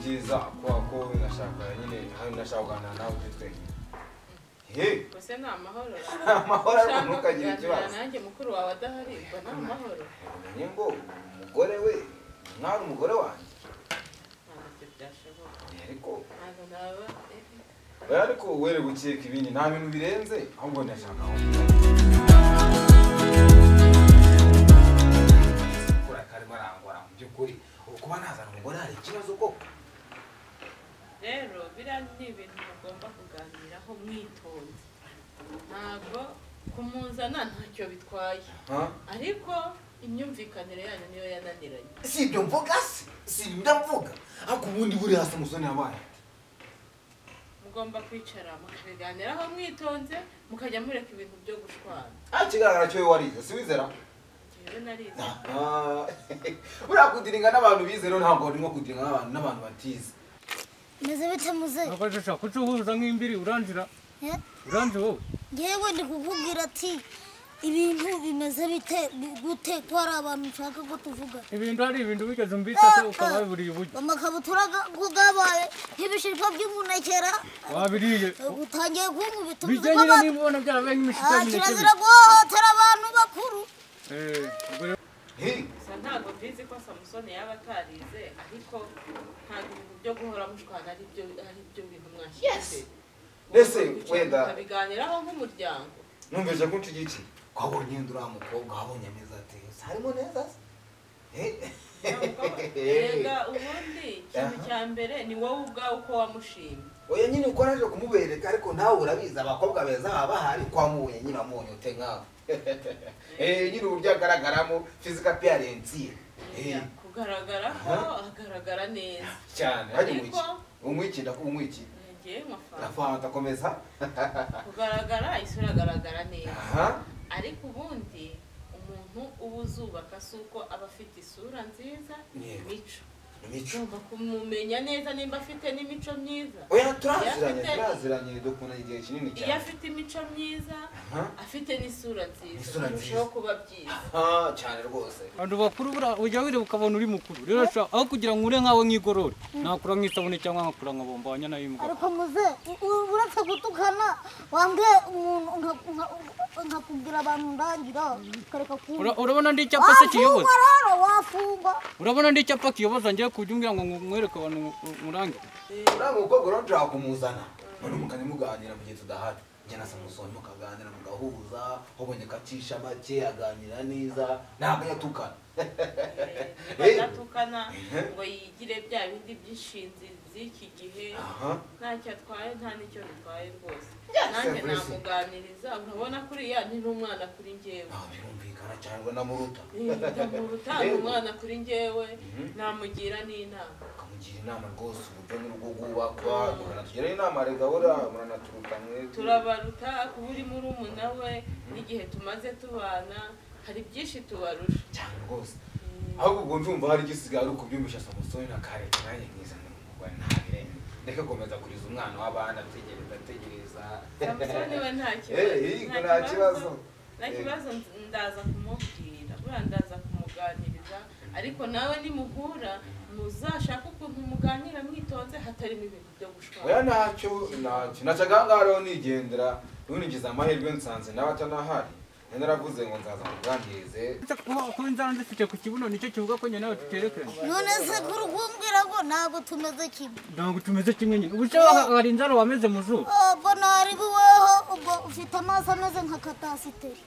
byiza kubera ko nashaka nyine hano nashaka kuganira nawe turi twenyine. Gusa ni amahoro. Amahoro ariko ntukagire ikibazo. Nanjye mukuru wawe adahari ubwo ni amahoro. Umenye ngo umugore we mwari umugore wanjye. Ntabwo byashoboka. Ariko ntabwo naba oya ariko were gukeka ibindi nta bintu birenze ahubwo ndashaka aho. Karimo arangora mu by'ukuri ubu kuba nazana umugore hari ikibazo koko. Rero biriya ni ibintu mugomba kuganiraho mwitonze. Ntabwo kumuzana ntacyo bitwaye, ariko imyumvikanire yanyu niyo yananiranye. Si ibyo mvuga se, si ibyo mvuga ariko ubundi buriya Samusoni yabaye ati mugomba kwicara mukabiganiraho mwitonze, mukajya mureka ibintu byo gushwana. Ikigaragara cyo warize si wizera? Buriya kudiringa n'abantu bize rero ntabwo urimo kudiringa n'abantu batize. Meze bite muze? Nakajisha kucuhuza nk'imbiri uranjira. Uranje wowe? Ngewe ndi kukubwira ati ibintu bimeze bite gute ko hari abantu nshaka ko tuvuga. Ibintu ari ibintu bigeze umbitse se ukaba buriye uburyo. Amakabutura kugabaye nk'ibishishwa by'umunekera. Wabiriye. Utangiye kunkubita. Bijyanye niba ubona byarabaye nk'imishishwa y'umunekera. Kirazira guhohotera abantu bakuru. Gusa ntabwo mbizi ko Samusoni yaba atarize, ariko ntabwo ibintu byo guhora mushwana ari byo bintu mwashyize. Ese wenda tukabiganiraho nk'umuryango. Numvise ko nshyigikiye wabonye uriya mukobwa wabonye ameza ati harimo neza se. Rega ubundi ikintu cya mbere ni wowe ubwawe uko wamushimye. Oya nyine uko naje kumubereka ariko nawe urabizi abakobwa beza baba bahari kwa mubonye nyine wamubonye ute nkawe. Nyine uburyo agaragaramo physical appearance. Kugaragara ko agaragara neza cyane. Hajya umwiki ndakumwiki. Ngiye nka fanta komeza. Kugaragara isura agaragara neza. Ariko ubundi umuntu uba uzubaka si uko aba afite isura nziza, imico. Ugomba kumumenya neza nimba afite n'imico myiza. Oya turaziranye dukunda igihe kinini cyane. Iyo afite imico myiza, afite n'isura nziza, birushaho kuba byiza. Cyane rwose. Abantu bakuru ujya wireba ukabona uri mukuru. Rero aho kugira ngo ure nkawe nk'igorore, nakura nk'isabune cyangwa nkakura nka bombanya nayo imbwa. Ariko muze uretse gutukana wambwe umuntu nkakubwira abantu ndangira ukareka kumva. Urabona ndi icyapa se kiyoboza? Wafungwa. Urabona ndi icyapa kiyoboza ngiye kujya umbwira ngo nkwereke abantu murange. Uriya mukobwa rero nshaka kumuzana. None mukajya muganira mu gihe tudahari. Njye na Samusoni mukaganira mugahuza, wabonye kacisha make aganira neza, ntabwo yatukana. Adatukana ngo yigire bya bindi by'ishinzi z'iki gihe, ntacyo atwaye nta n'icyo bitwaye rwose. Nanjye namuganiriza urabona kuriya ni n'umwana kuri njyewe. Birumvikana cyane ndamuruta. Ndamuruta ni umwana kuri njyewe, namugira n'inama. Ukamugira inama rwose uburyo n'urugo rwubakwa, mukanatugira inama rega buriya muranaturuta mwebwe. Turabaruta kuba uri murumuna we n'igihe tumaze tubana hari byinshi tubarusha. Cyane rwose. Ahubwo ubwo ndumva hari igisigaye ari ukubyumvisha Samusoni na Kareta nanjye nkizana umugore ntabirenze. Ndeke gukomeza kuriza umwana w'abana ategereza. Samusoni we nta kibazo. Nta kibazo. Nta kibazo ndaza kumubwira. Buriya ndaza kumuganiriza ariko nawe nimuhura muzashaka ukuntu muganira mwitonze hatarimo ibintu byo gushwana. Oya ntacyo nacaga aha ngaha rero nigendera nunigize amahirwe nsanze nawe atanahari. Naravuze ngo nzaza kuganirize. Kuba inzara nzifite ku kibuno nicyo kivuga ko nyine nawe tuterekanye. None se kuri kumbwira ngo ntabwo tumeze kimwe. Ntabwo tumeze kimwe nyine. Ubu se hari inzara wameze mu zuba? Ubwo ntari buweho ubwo ufite amaso ameze nka katasiteri.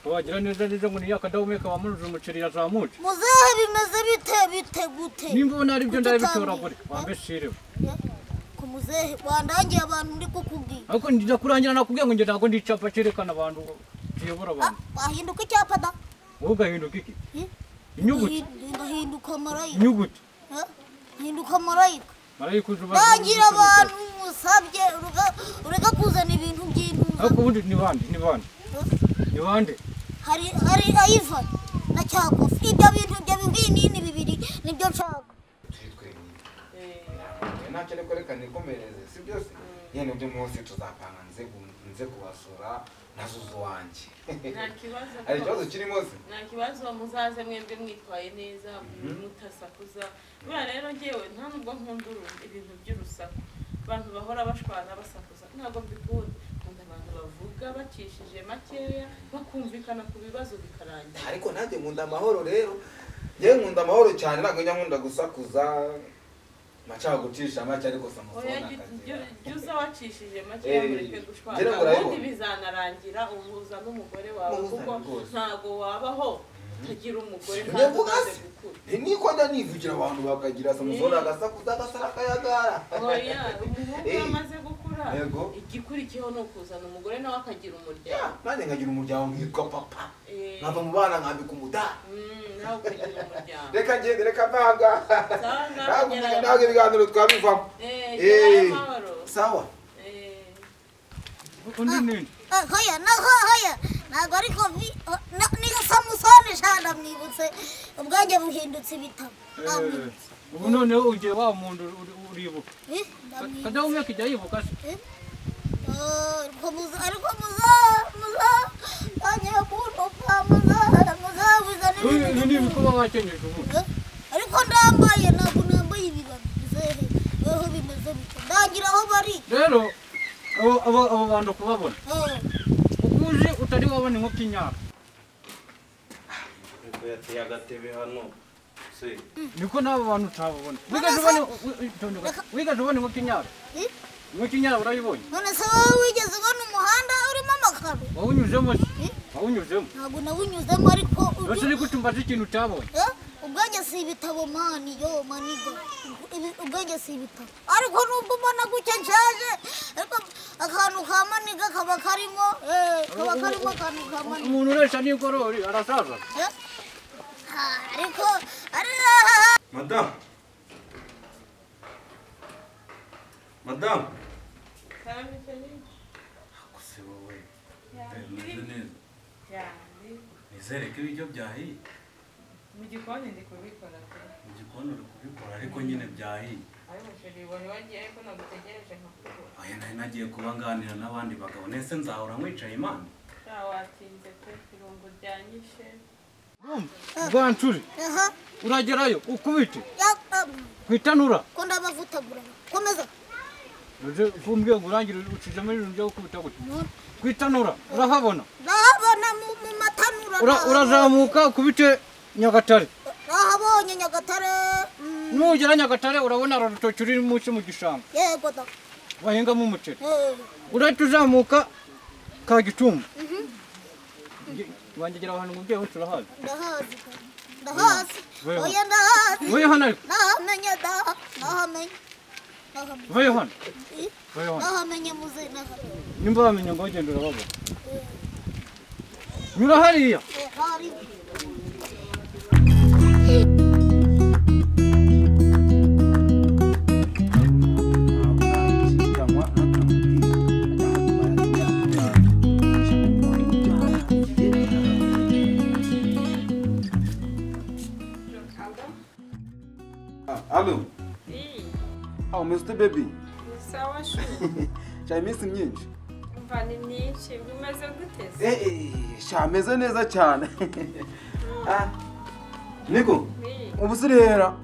Wagira neza neza ngo ni yakadahumeka wamuruje umuceri yazamutse. Muzehe bimeze bite bite gute? Nimba ubona ari byo ndabitoragura wambe shirewe. Ku muzehe wandangiye abantu ndi kukubwira. Ariko ndija kurangira nakubwiye ngo nge ntabwo ndi icapa cyerekana abantu kiyobora abantu. Wahinduka icyapa da? Wowe ugahinduka iki? Inyuguti. Ngahinduka marayika. Inyuguti. Hinduka marayika. Marayika uzuba. Rangira abantu musabye ureka kuzana ibintu by'intuza. Ariko ubundi ni bande ni bande? Ni bande? Hari Ivan na Cyakofi. Ibyo bintu ibyo binini bibiri nibyo nshaka. Turi twenyine. Ntacyo ariko reka nikomereze, si byose. Yene undi munsi tuzapanga nze kubasura na Zuzu wanjye. Nta kibazo. Hari ikibazo kirimo se? Nta kibazo, muzaze mwembe mwitwaye neza, mutasakuza. Buriya rero njyewe nta nubwo nkunda ibintu by'urusaku. Abantu bahora bashwana basakuza ntabwo mbikunda. Nkunda abantu bavuga bacishije makeya, bakumvikana ku bibazo bikarangira. Ariko nanjye nkunda amahoro rero. Njyewe nkunda amahoro cyane, ntabwo njya nkunda gusakuza. Macha gucisha make ariko Samusoni akagira. Jya wacishije make mureke gushwana. Ubundi bizanarangira uhuza n'umugore wawe kuko ntago wabaho utagira umugore kandi umaze gukura. Niko njya nivugira abantu bakagira Samusoni agasakuza agasara akayagara. Oya, umuhungu amaze gukura igikurikiyeho ni ukuzana umugore nawe akagira umuryango. Nanjye nkagira umuryango nkitwa papa. Nkava mu bana nkambika umudari. Nawe ukagira umuryango. Reka ngende, reka mpanga. Ntabwo ibiganiro twabivamo. Sawa. Undi nini? Hoya, hoya. Ntabwo ariko ni Samusoni sha ndamwibutse. Ubwanjye buhindutse ibitabo. Ubu noneho ugiye wa muntu uribuka. Kajya umwe kijya yibuka se. Ariko muza muza muza ni ibikuba wakenyeje ubu. Ariko ndambaye ntabwo nambaye ibibabi bizehe weho bimeze bityo ndagira aho bari. Rero abo bantu kubabona ukuje utari wabona inkoko inyara. Niko yateye agatebe hano se. Niko n'abo bantu utababona. Wigeze ubona inkoko inyara? Inkoko inyara urayibonye? None se wowe wigeze ubona umuhanda urimo amakaro? Wawunyuzemo se? Wawunyuzemo? Ntabwo nawunyuzemo ariko Uretse ni gutumbaza ikintu utabonye. Ubwanjye si ibitabo mani yo maniga. Ubwanjye si ibitabo. Ariko nubwo ubona gutya nshaje, ariko akantu ka maniga kaba karimo, kaba karimo akantu ka maniga. Umuntu uresha n'igorori arasaza. Ariko Madame. Madame. Karame chérie. Akuse wowe. Bimeze neza. Nizere ko ibiryo byahiye. Mu gikoni ndi kubikora pe. Mu gikoni uri kubikora ariko nyine byahiye. Ariko chérie wari wagiye ariko nagutegereje nkakubura. Oya nari nagiye kuba nganira n'abandi bagabo nese nzahora nkwicaye Imana. Sha watinze pe, irungu ryanyishe. Bwancuri. Uragerayo ukubite. Kwitanura. Ko ndabavutagura. Komeza. Uje kumbwiye ngo urangire ucijemo ibintu byo gukubita gutya. Kwitanura urahabona. Ndahabona mu matanura. Urazamuka ukubite Nyagatare. Nahabonye Nyagatare. Nugera Nyagatare urabona urutoki ruri munsi mu gishanga. Yego da. Bahingamo umuceri. Urahita uzamuka ka Gicumbi. Wangegera ahantu ngubwiye hose urahazi. Ndahazi. Ndahazi. Oya ndahazi. Oya hano ariko. Nahamenye da. Nahamenye. Vayo hano. Vayo hano. Nahamenye muze nahamenye. Nimba wamenye ngo ugende urababona. Nyura hariya. Hari. Allo. Oh, Mr. Baby. Sawa shu. Sha iminsi myinshi. Umva ni myinshi, umeze gute se? Sha meze neza cyane. Ah. Niko. Ubu sirera.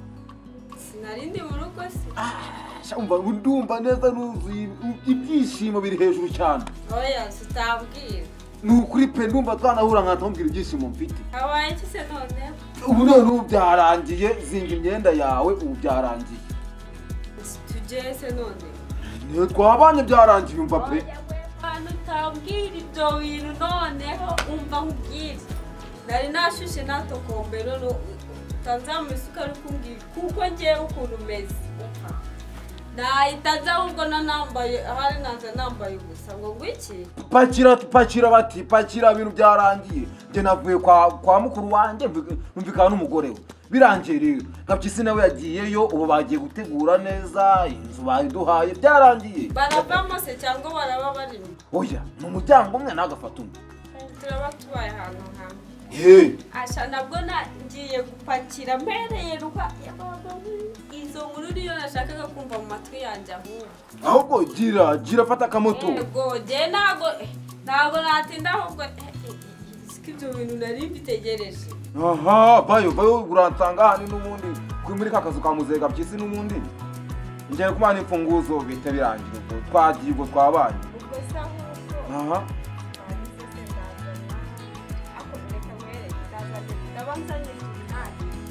Sinari ndi mu rugo se. Sha umva ndumva neza nuzuye ibyishimo biri hejuru cyane. Oya, sitabwira. Ni ukuri pe ndumva twanahura nkatambwira ibyishimo mfite. Habaye iki se none? Ubu none ubu byarangiye, zinga imyenda yawe ubu byarangiye. Tugeze none. Niyo twabanye byarangiye umva pe. Abantu utabwira ibyo bintu noneho umva nkubwire. Nari nashushe natokombe none utanzamuye isuka ari kumbwira kuko ngewe ukuntu umeze. Umva. Nahita nza ahubwo nanambaye ahari nanza nambaye ubusa ngo ngwiki. Pakira pakira bati pakira ibintu byarangiye. Nge navuye kwa mukuru wanjye numvikana n'umugore we. Birangiye rero. Gapyisi nawe yagiyeyo ubu bagiye gutegura neza inzu bayiduhaye byarangiye. Baravamo se cyangwa baraba barimo? Oya, ni umuryango umwe nagafata undi. Turaba tubaye ahantu hamwe. Asha nabwo ngiye gupakira mpereye ruka izo nkuru niyo nashakaga kumva mu matwi yanjye ahubwo. Ahubwo gira fata akamoto. Yego je ntago natinda ahubwo ibyo bintu nari mbitegereje. Aha bayo uransanga hano n'ubundi kuri muri kakazu ka muzega byisi n'ubundi. Ngiye kumana imfunguzo bite birangira ubwo twagiye ubwo twabanye. Ubwo se ahubwo. Aha.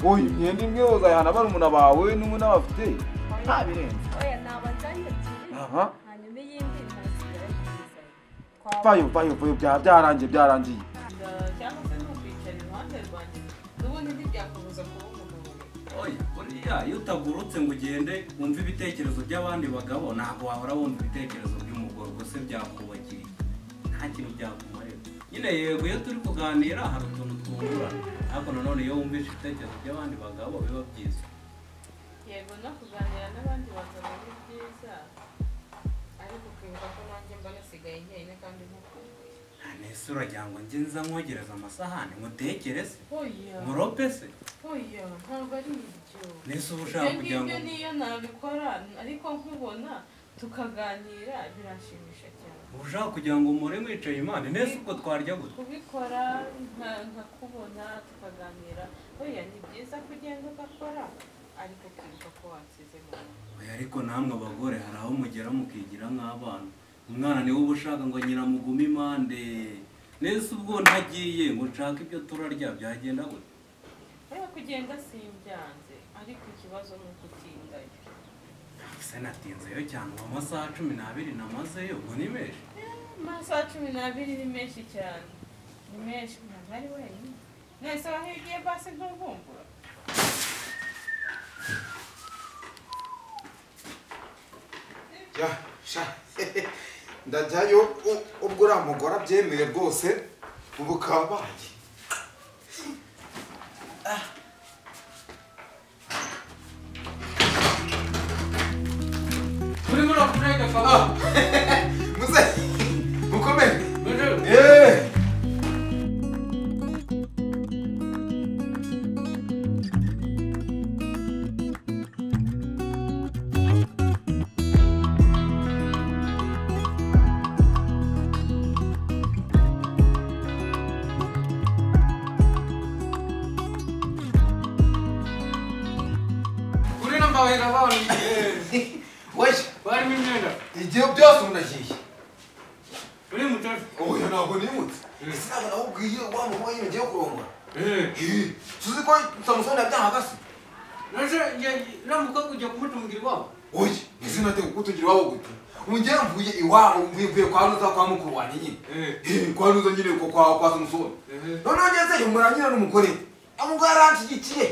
Oyi imyenda imwe uzayihana barumuna bawe n'umwe n'abafite nta birenze. Oya nabanzanye ebyiri. Aha. Hanyuma iyindi ntasigara kuyizana. Vayo byarangiye. Cyangwa se nukwicara iruhande rwanjye n'ubundi ntibyakubuza kuba umugabo. Oya buriya iyo utagurutse ngo ugende wumve ibitekerezo by'abandi bagabo ntabwo wahora wumva ibitekerezo by'umugore ubwo se byakubakiriye nta kintu byakumarira. Nyine yego iyo turi kuganira hari utuntu twungurana ariko nanone iyo wumvise ibitekerezo by'abandi bagabo biba byiza. Yego no kuganira n'abandi bagabo ni byiza ariko ukibuka ko nanjye mba nasigaye njyenyine kandi nkukumbuye. Nese uragira ngo njye nza nkogereza amasahani mutekereze murope se? Oya ntabwo ari ibyo. Nese uba ushaka kugira ngo ibyo niyo nabikora ariko nkubona tukaganira biranshimisha cyane. Ushaka kugira ngo umure mwicaye imana nese ubwo twarya gute? Kubikora nkakubona tukaganira oya ni byiza kugenda ugakora ariko ukibuka ko wansize mu rugo. Oya ariko namwe abagore hari aho mugera mukigira nk'abana. Umwana niwe uba ushaka ngo nyina mugume impande. Nese ubwo ntagiye ngo nshake ibyo turarya byagenda gute? Oya kugenda simbyanze ariko ikibazo ni ukutindayo. Se natinzeyo cyane ubu amasaha 12 namazeyo ubwo ni menshi. Amasaha 12 ni menshi cyane. Ni menshi ntabwo ari wenyine. Nese aho ugiye basi ntuvumbura. Ya sha ndajyayo ubwo uriya mugore abyemeye rwose ubu kabaye. Muze mukomere. Igihe byose umuntu agiye. Uri mutoto? Oya ntabwo nimutse. Ese ntabwo nakubwiye wa mama nyine ngiye kurongora. Suzi ko Samusoni yabyangaga se? Nase uriya mukobwa ugiye kumutungira iwabo? Oya ese nate kugutungira iwabo gute? Ubu njyewe mvuye iwabo mvuye kwa Ruza kwa mukuru wanjye nyine. Kwa Ruza nyine kwa Samusoni. Noneho ngezeyo mbona nyine n'umugore. Umugore aranshyigikiye.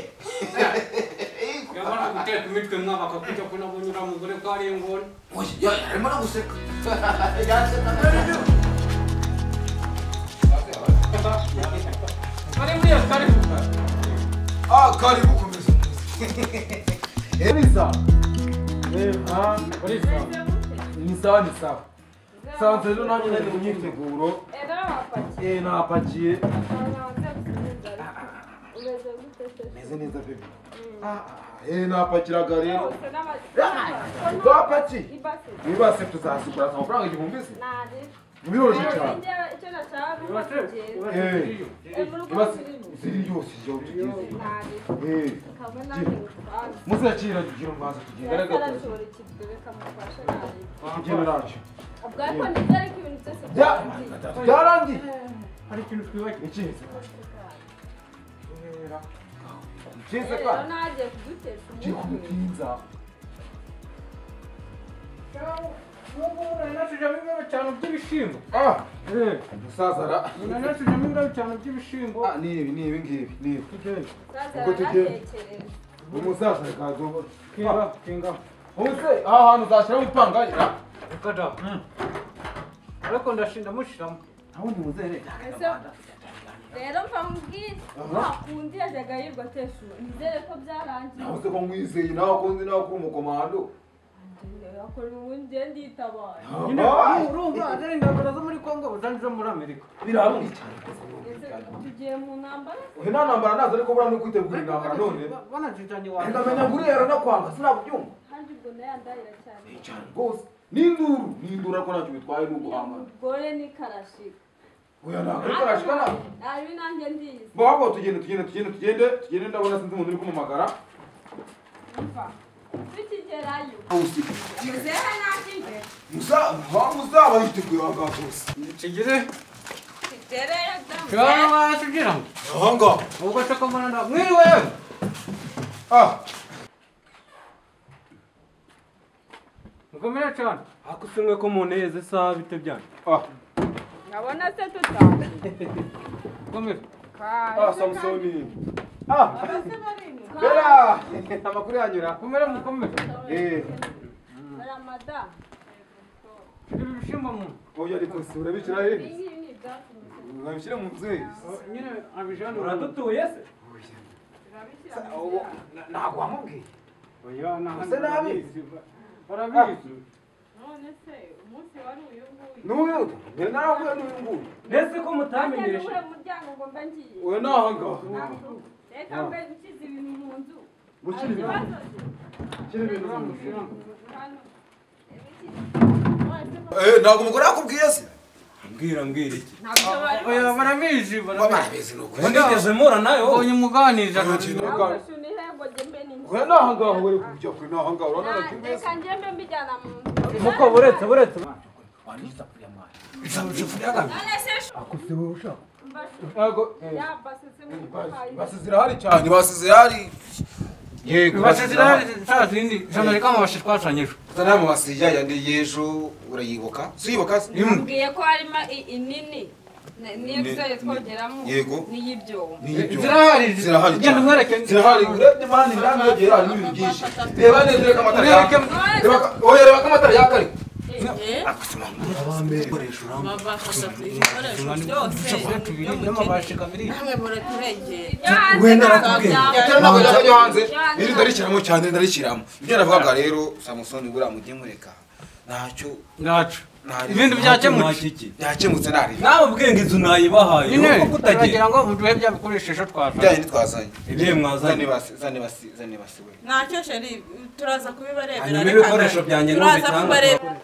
Yabona guteka imitwe mwaba akakujya ko nabonye uriya mugore ko ari ingona. Oya arimo no guseka. Yaseka. Ah karibu komeza. Elisa. Ni sawa ni sawa. Sanze rero nanjye nari mu myiteguro. Napakiye. Meze neza bebe. Napakiraga rero. Twapaki. Ibase tuzazigura amafaranga 1000 se. Biroroshye cyane. Ibase ziri yose yo tugeze. Muzakira tugira umwaza tugenda. Tugenda nacyo. Byarangiye. Hari ikintu twibagiwe. Iki? Ikize kandi. Nagiye kudutesha Ugiye kumutinza. Nanashyizemo ibiro bitanu by'ibishyimbo. Umusaza ra. Nanashyizemo ibiro bitanu by'ibishyimbo. Ni ibi ni ibi ngibi ni ibi. Tugende. Ubwo tugende. Umusaza reka Kinga kinga. Ubuse aha hantu uzashyiramo ipanga. Reka da. Ariko ndashinda mushyiramo. Nta muzehe. Rero mva mubwire ntakundi yajyaga yirwa atesha nizere ko byarangiye. Nawe se ko nkwizeye nawe ko nzi nawe ko uri umukomando. Akora ubundi nditabara. Nyine urumva atari intambara zo muri Kongo uzanje zo muri Amerika. Birarumye cyane. Tugiye mu ntambara? Ohe nta ntambara nazo ariko buriya ni ukwitegura intambara none. Banacicanye wawe. Nkamenya ngo urera no kwanga sinakubyumva. Kandi ubwo nayo andahira cyane. Cyane rwose. N'induru, n'induru ariko ntacyo bitwaye ni uguhangana. Umugore ni karashika. Oya ntabwo ari karashika ntabwo. Nabi nanjye ndizi. Bo tugende tugende tugende tugende tugende ndabona sinzi umuntu uri kumumagara. Umva. Tukigerayo. Muzehe nakije. Muzaba yiteguye aho ngaho rwose. Kigere. Kigereyo da. Cyangwa tugira ngo. Aho ngaho. Ubwo cyo komana mwiriwe. Ah. Mukomere cyane. Akusimwe ko muneze isaha bite byanyu. Ah. Ndabona se tutaje. Komere. Ah, Samsoni. Ah. Bera. Amakuru yanyura. Komere mukomere. Eh. Ramada. Ibi bishimbo mu. Oya ariko si urabishyira he? Urabishyira mu nzu he? Nyine abijana uradutuye se? Ntabwo wamubwiye. Oya ntabwo. Se nabi. Barabizi. None se umunsi wari uyu nguyu. N'uyu njye naravuye n'uyu nguyu. Mbese ko mutamenyeshe? Uriya muryango ngo mbe ngiye. Oya ni aha ngaha. Reka mbe nshyize ibintu mu nzu. Gushyira ibintu. Shyira ibintu mu nzu. Ntabwo umugore yakubwiye se? Mbwira mbwira iki? Oya barabizi barabizi nuko. Nigeze mpura nawe wowe. Mbonye umuganiriza. Oya ni aha ngaha wari kujya kure ni aha ngaha urabona ko Reka njye mbe mbijyana mu nzu. Muko buretse buretse. Waniza kuriya mwana. None se Akuse wowe ushaka. Ntabwo basize zirahari cyane basi zirahari. Yego basi zirahari za zindi zana kama basi twasanyije. Zana amabasi ya yandi y'ejo urayibuka? Si uyibuka se? Mbwiye ko harimo inini niyo tuzajya twogeramo n'iy'ibyombo. Zirahari zirahari genda umwereke zirahari urebye mani ndamwegera harimo ibintu byinshi. Reba neza reka amatara yaka. Reba oya reba ko amatara yaka ariko. Iri ndarishyiramo cyane ndarishyiramo. Ibyo navugaga rero Samson buriya mujye mureka. Ntacyo ntacyo. Ibintu byakemutse. Byakemutse nari. Nawe ubwenge inzu nayibahaye. Uko kutagira ngo muduhe bya bikoresho twazanye. Bya yindi twazanye. Ibihe mwazanye. Zane basi zane basi we. Ntacyo sheri turaza kubibarebera reka. Ibikoresho byanjye turaza kubarebera.